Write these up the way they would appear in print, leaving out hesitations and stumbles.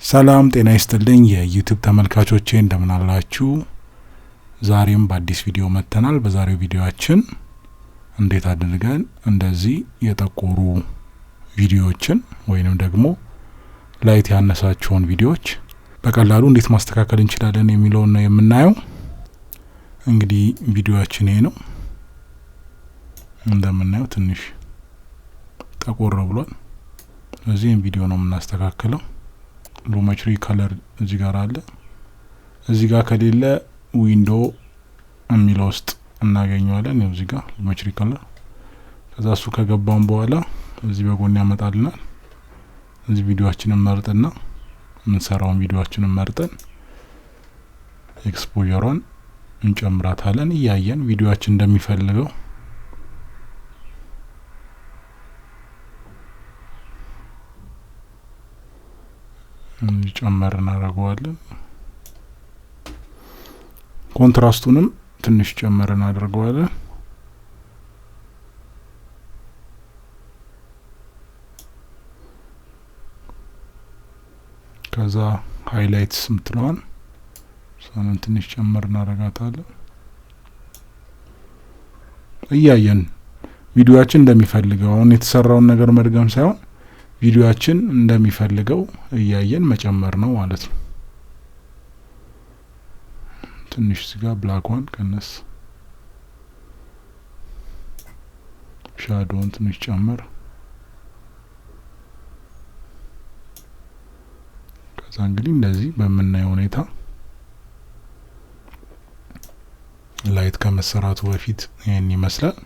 ሰላም ጤና ይስጥልኝ የ YouTube ተመልካቾቼ፣ እንደምን አላችሁ? ዛሬም በአዲስ ቪዲዮ መጥተናል። በዛሬው ቪዲዮአችን እንዴት አድርገን እንደዚህ የጠቆሩ ቪዲዮዎችን ወይንም ደግሞ light ያነሳቸውን ቪዲዮዎች በቀላሉ እንዴት ማስተካከል እንችላለን የሚለውን ነው የምናየው። እንግዲህ ቪዲዮአችን ይሄ ነው። እንደምናየው ትንሽ ጠቆር ብሏል። ስለዚህ ይሄን ቪዲዮ ነው የምናስተካክለው። Lumetri Color እዚህ ጋር አለ። እዚህ ጋር ከሌለ window የሚለው ውስጥ እናገኘዋለን። ይኸው እዚህ ጋር Lumetri Color። ከዛ እሱ ከገባን በኋላ እዚህ በጎን ያመጣልናል። እዚህ ቪዲዮአችንን መርጥና የምንሰራውን ቪዲዮአችንን መርጠን exposure ሯን እንጨምራታለን እያየን ቪዲዮአችን እንደሚፈልገው። ጨመር እናደርገዋለን። Contrast ኡንም ትንሽ ጨመር እናደርገዋለን። ከዛ highlights የምትለዋን እሷንም ትንሽ ጨመር እናደርጋታለን። እያየን ቪዲዮአችን እንደሚፈልገው፣ አሁን የተሰራውን ነገር መድገም ሳይሆን ቪዲዮአችን እንደሚፈልገው እያየን መጨመር ነው ማለት ነው። ትንሽ እዚህ ጋር black ኳን ቀነስ፣ shadow ውን ትንሽ ጨመር። ከዛ እንግዲህ እንደዚህ በምናየው ሁኔታ light ከመሰራቱ በፊት ይሄን ይመስላል።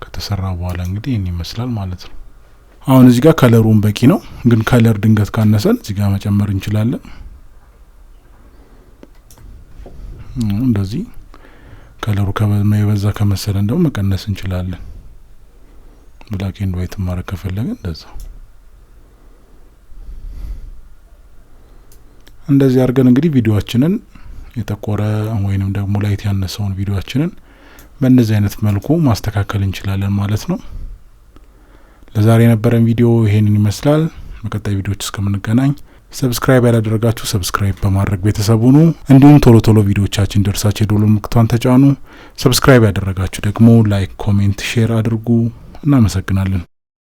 ከተሰራ በኋላ እንግዲህ ይሄን ይመስላል ማለት ነው። አሁን እዚህ ጋር color ኡን በቂ ነው፣ ግን color ድንገት ካነሰን እዚህ ጋር መጨመር እንችላለን። እንደዚህ color ኡ የበዛ ከመሰለን ደግሞ መቀነስ እንችላለን። Black and white ማድረግ ከፈለግን እንደዛ። እንደዚህ አድርገን እንግዲህ ቪዲዮአችንን የጠቆረ ወይንም ደግሞ light ያነሰውን ቪዲዮአችንን በእንደዚህ አይነት መልኩ ማስተካከል እንችላለን ማለት ነው። ለዛሬ የነበረን ቪዲዮ ይሄንን ይመስላል። በቀጣይ ቪዲዮዎች እስከምንገናኝ subscribe ያላደረጋችሁ subscribe በማድረግ ቤተሰብ ሁኑ። እንዲሁም ቶሎ ቶሎ ቪዲዮዎቻችን ደርሳችሁ የደወል ምልክቷን ተጫኑ። Subscribe ያደረጋችሁ ደግሞ like፣ comment፣ share አድርጉ። እናመሰግናለን።